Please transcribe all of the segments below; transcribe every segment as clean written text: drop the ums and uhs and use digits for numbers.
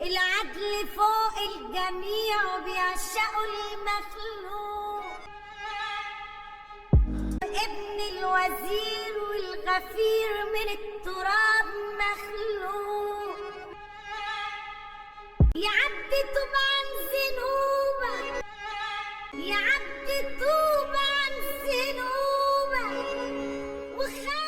العدل فوق الجميع وبيعشقوا المخلوق. ابن الوزير والغفير من التراب مخلوق. يا عبد توب عن ذنوبك، يا عبد توب عن ذنوبك وخاف.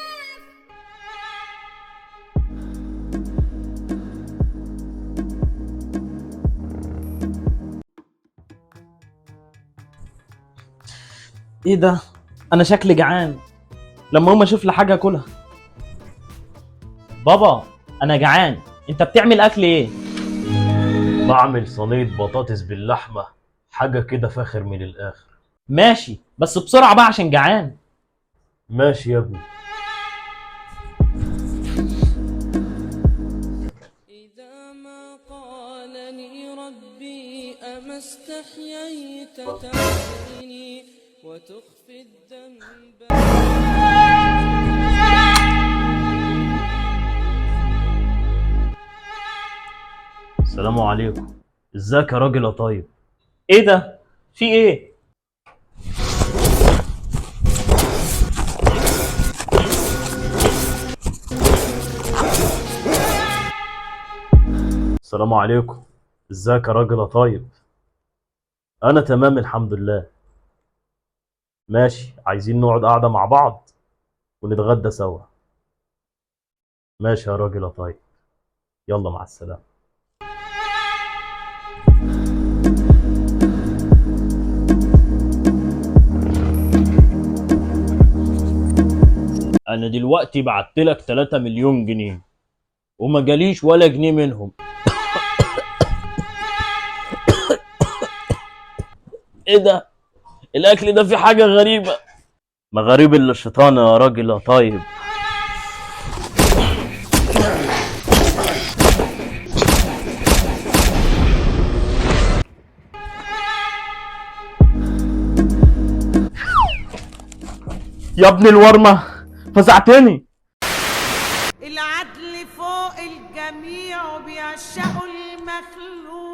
ايه ده؟ انا شكلي جعان، لما اقوم اشوف لي حاجة اكلها. بابا انا جعان، انت بتعمل اكل ايه؟ بعمل صينية بطاطس باللحمة، حاجة كده فاخر من الآخر. ماشي بس بسرعة بقى عشان جعان. ماشي يا ابني. إذا ما قال لي ربي أما استحييت تعصيني وتخفي الذنب. السلام عليكم، ازيك يا راجل يا طيب؟ ايه ده؟ في ايه؟ السلام عليكم، ازيك يا راجل يا طيب؟ انا تمام الحمد لله. ماشي، عايزين نقعد قعدة مع بعض ونتغدى سوا. ماشي يا راجل يا طيب، يلا مع السلامة. انا دلوقتي بعت لك 3 مليون جنيه وما جاليش ولا جنيه منهم. ايه ده؟ الاكل ده فيه حاجة غريبة. ما غريب الا الشيطان يا راجل يا طيب. يا ابن الورمه فزعتني. العدل فوق الجميع وبيعشقوا المخلوق.